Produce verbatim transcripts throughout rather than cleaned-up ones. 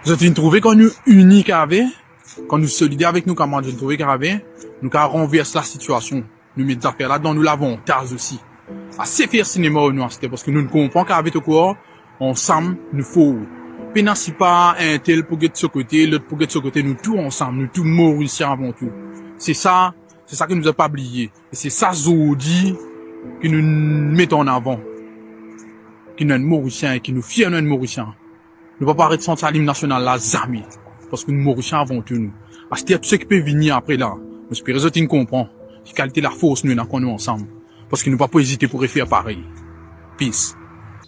Zot inn trouve kan nou ini kave, kan nou solider avek nou kamarad, zot inn trouve kave, nou kav ranvers lasitiasion. Nou met zafer ladan nou lavantaz osi. Ase fer sinema nou aster, parski nou konpran kave to krwar, ansam nou for. Pena sipa entel pou get so kote, lot pou get so kote, nou tou ansam, nou tou Morisien avan tou. Se sa, se sa ki nou pa bliye. E se sa zordi ki nou met an avan. Ki nou enn Morisien, ki nou fier nou enn Morisien. Nou pa pou aret sant sa lim nasional la zame, parski nou Morisien avan tou nou. Aster tou seki pe vini apre la, mo espere zot inn konpran ki kalite lafors nou ena kan nou ansam, parski nou pa pou ezite pou refer parey. Peace.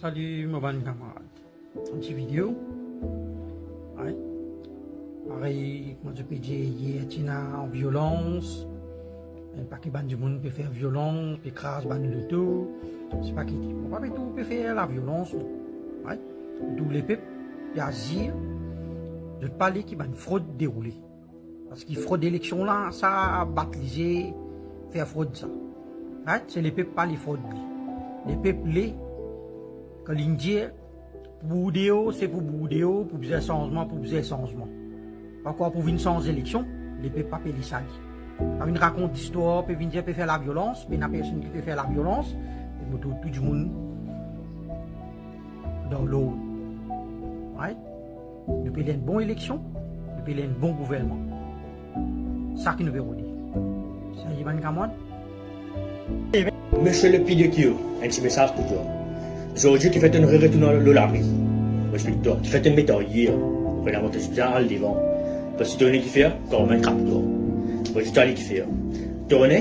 Sali mo bann kamarad. Enn ti video. Wi. Parey kouma zot pe dir, yer ti ena violans. Enn pake bann dimoun pe fer violans, pe kraz bann loto, sipa ki. Mo pa pe dir pe fer laviolans, non. Right? Tou lepep pe azir, zot pa le ki bann frod deroule. Parski frod eleksion la, sa bat lizie, fer frod sa. Right? Se lepep pa le frod li. Lepep le, kan linn dir, pou bourdeo, se pou bourdeo, pou bizin sanzman, pou bizin sanzman. Pa krwar pou vinn sanz eleksion, lepep pa pe le sali. Pa vinn rakont listwar, pe vinn dir pe fer laviolans, pena personn ki pe fer laviolans, e mo trouv tou dimoun dan lord. Right? Nou pe le enn bon eleksion, nou pe le enn bon gouvernman. Sa ki nou pe rode. Serye bann kamarad? Monsieur le Pinocchio, enn ti mesaz pou twa. Zordi, kifer to'nn retourn lor lari? Mo explik twa. Kifer to'nn met ar yer? Vremem, to bizin al devan. Parski to ena kifer, karma inn trap twa. Mo dir twa ena kifer. To ena,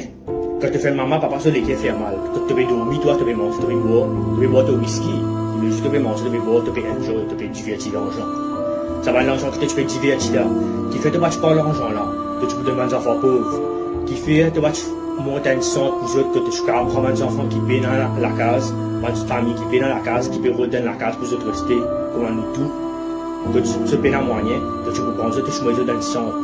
kan to fer mama, papa so leker fer mal. Kan to pe dormi, twa, to pe manze, to pe bwar, to pe bwar to wiski. Lezot to pe manze, to pe bwar, to pe enjoy, to pe diverti larzan. Sa bann larzan ki to ti pe diverti la, kifer to pa ti pran larzan la, to ti pou donn bann zanfan pov? Kifer to pa ti mont enn sant pou zot, kot to ti kapav pran bann zanfan ki pena la-, lakaz, bann fami ki pena lakaz, ki pe rod enn lakaz pou zot reste, kouma nou tou? Kot zot pena mwayin, to ti pou pran zot, to ti met zot dan enn sant.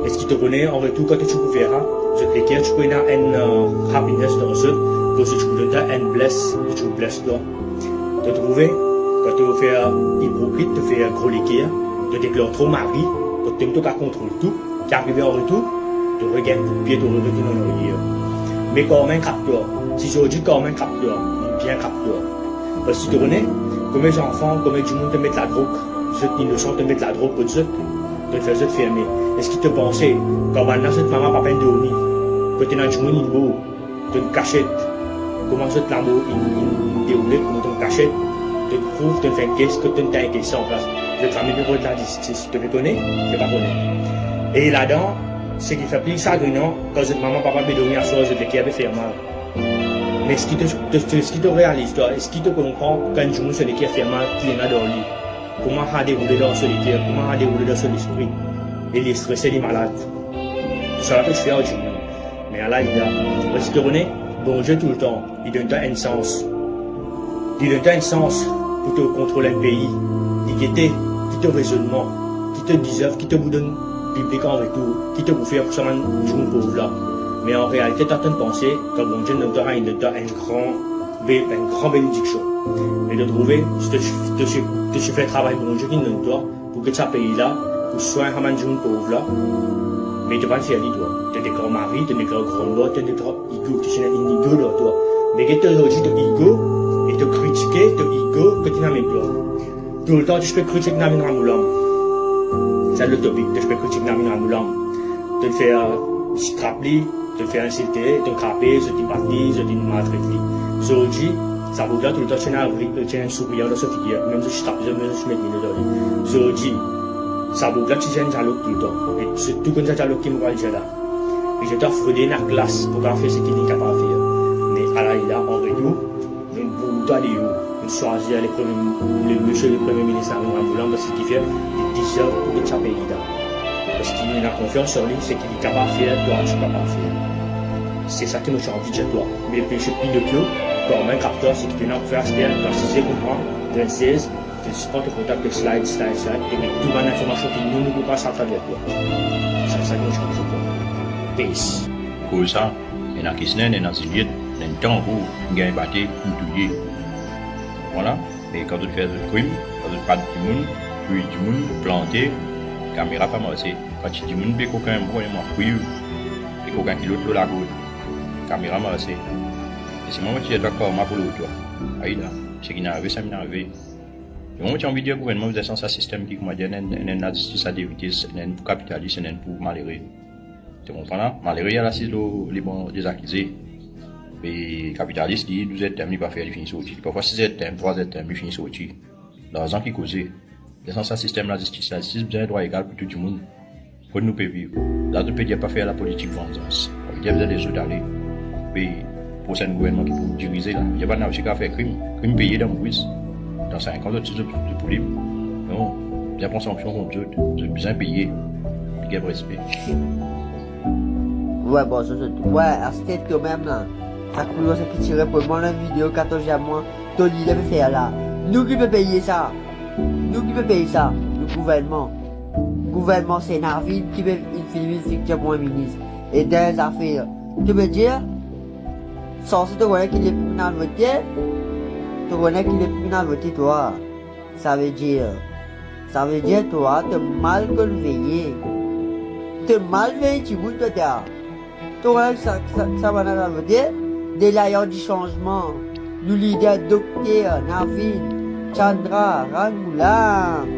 Eski to kone, an retour, kan to ti pou fer sa, zot leker ti pou ena enn, eh, happiness dan zot, kot zot ti pou donn twa enn bless, zot ti pou bless twa? To trouve, kan to fer ipokrit, to fer gro leker, to deklar tro mari, kot to, to kav kontrol tou, ki arive an retour, to regagn koudpie, to retourn an ariyer. Me karma inn trap twa. Si zordi karma inn trap twa, li bien trap twa. Parski to kone, komie zanfan, komie dimoun to met ladrog, zot inosan, to met ladrog kot zot, to fer zot ferme. Eski to panse, kan bann la zot mama, papa inn dormi, kot ena dimoun inn mor, to'nn kasiet, kouma zot lamor inn, inn, inn deroule, kouma to'nn kasiet, to'nn prouv, to'nn fer enn kes, kot to'nn tann enn kes sa anplas. Zot fami pe rod lazistis, to pe kone, to pa kone. E ladan, seki fer pli sagrinan, kan zot mama, papa pe dormi aswar, zot leker pe fer mal. Me eski to, to, to, eski to realiz twa, eski to konpran kan enn dimoun so leker fer mal, ki ena dan li? Kouma sa deroule dan so leker, kouma sa deroule dan so lespri? E li strese, li malad. Tousala to ti fer ar dimoun. Me ala li la. Parski to kone, Bondie toultan, li donn twa enn sans. Li donn twa enn sans pou to kontrol enn pei. Li gete ki to rezonnman, ki to deserve, ki to pou donn piblik an retour, ki to pou fer pou sa bann dimoun pov la. Me an realite, twa to'nn panse, kan Bondie donn twa, li donn twa enn gran be-, enn gran benediksion. Me to trouve, si to, to, to, to ti fer travay Bondie ki'nn donn twa, pou get sa pei la, pou swagn sa bann dimoun pov la, me to pa'nn fer li twa. To deklar mari, to deklar grann bwar, to deklar ego, to ti ena enn ego dan twa. Me get to zordi to ego, e to kritike to ego kot inn amenn twa. Toultan to ti pe kritik Navin Ramgoolam. Sa lot topik, to ti pe kritik Navin Ramgoolam. To fer, eh, ti trap li, to fer insilte, to krape, zot inn bat li, zot inn maltret li. Zordi, sa boug la toultan ti ena ri-, ti ena enn sourian dan so figir, mem zot ti trap, mem zot ti met mino dan li. Zordi, sa boug la ti dir enn dialog toultan. E zot tou konn sa dialog ki mo pral dir la. E zot tou frode ena klas pou kapav fer seki li kapav fer. Me ala li la, an retour, nou bout twa deor, nou swazir le premie, le misie le premie minis Navin Ramgoolam, parski kifer, li deserve pou get sa pei la. Parski nou ena konfians an li, seki li kapav fer, twa ti kapav fer. Se sa ki mo ti anvi dir twa. Me pese Pinokio, karma inn trap twa, seki to ena pou fer aster, twa size kouma, trenntsez, to zis pran to kontak, to slide, slide, slide, e met tou bann linformasion ki nou, nou pou pas atraver twa. Sa, sa ki mo ti anvi dir twa. Peace. Koz sa, ena Kisnen, ena Ziliet, ena enn tanbou, inn gagn bate, inn touye. Vwala. E kan zot fer zot krim, kan zot bat dimoun, Kwi dimoun plante, kamera pa marse. Kan ti dimoun pe kokin, mo konnen mwa kwi, pe kokin kilot lor lagord, kamera marse. E si mwa, mo ti dir twa karma pou lor twa. Ayi la, seki inn arive, samem inn arive. Mo ti anvi dir gouvernman bizin sanz sa sistem ki, kouma dir, ena enn, ena enn lazistis a de vites, ena enn pou kapitalis, ena enn pou malere. To konpran la? Malere, li al asiz lor leban dezakize. E kapitalis, li, douz er term li pa fer, li fini sorti. Parfwa sis er term, trwa er term, li fini sorti. Larzan ki koze. Bizin sanz sa sistem lazistis la. Lazistis bizin drwa egal pou tou dimoun. Kot nou pe viv la, zot pe dir pa fer lapolitik vanzans. Savedir bizin les zot ale. Pe prosin gouvernman ki pou dirize la. Li pa ena osi kapav fer krim. Krim peye dan Moris. Dan sink an, zot, zot, zot pou lib. Non, bizin pran sanksion kont zot. Zot bizin peye. Big up, respe. Wi, bon, zot, zot, wi, aster tomem la. Sa koulor, seki ti reponn mwa dan video katorz mwa, to lider pe fer la. Nou ki pe peye sa. Nou ki pe pey sa, nou gouvernman. Gouvernman, se Navin ki pe fini vinn fiktir Premie Minis. E dan zafer, to pe dir, sanse to kone ki li pou al vote, to kone ki li pou al vote twa. Savedir, savedir twa, to mal konn veye. To mal veye dimoun, to dir. To kone sa, sa, sa bann-la, savedir, de Lalliance du Changement, nou lider dokter Navin Chandra Raghuram.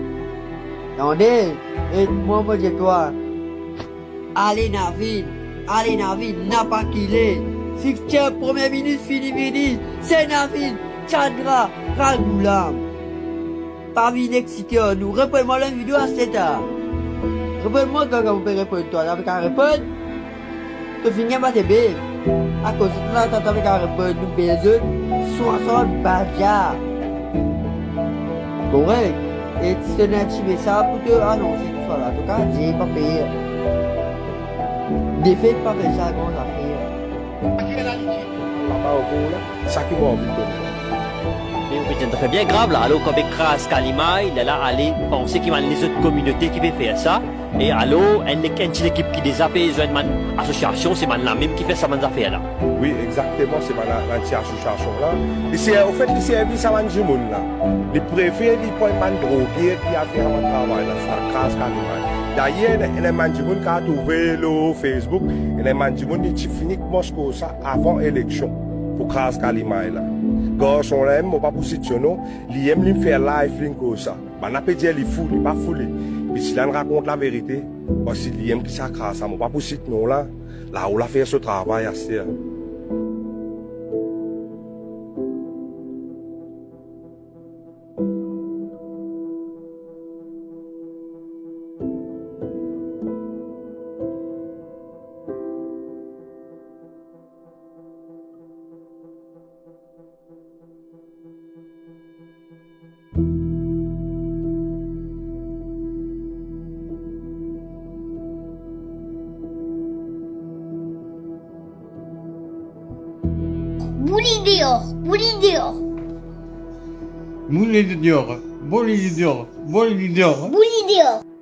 Tande, e mwa mo dir twa, ale Navin, ale Navin, napa kile. Fiktir Premie Minis fini vini, se Navin Chandra Raghuram. Pa vinn eksite ar nou. Reponn mwa dan video aster. Reponn mwa, kan, kan mo pe reponn twa, to pa kapav reponn. To finn gagn bat bef. Akoz sa, to, to pa kapav reponn, nou pey zot swasant bazar. Korek. E si to ena enn ti mesaz pou to anonse, to swa la, to kapav dir pa peye. Defet pa fer sa gran zafer. Papa, okou la, sa ki mo anvi kone. Me ou pe dir enn zafer bien grav la, alor kan pe kraz kalimay, lerla ale panse ki bann lezot kominote ki pe fer sa, e alor enn, enn ti lekip ki deza pe zwenn bann asosiasion, se bannla mem ki fer sa bann zafer la. Wi, exakteman, se bann la, bann ti asosiasion la. Li se, anfet, li servi sa bann dimoun la. Li prefer li pran bann droger ki al fer sa bann travay la, sa kraz kalimay. Dayer, ena, ena bann dimoun ki al trouve lor Facebook, ena bann dimoun ki ti fini koumans koz sa avan eleksion pou kraz kalimay la. Garson la mem, mo pa pou sit so nom, li mem li fer live, li koz sa. Bann-la pe dir li fou, li pa fou li. Me si li rakont laverite, parski li mem ki sa kraz sa, mo pa pou sit nom la, lao la fer so travay aster. Boule li deor, boule li deor. Boule li deor, boule li deor, boule li deor. Boule li deor.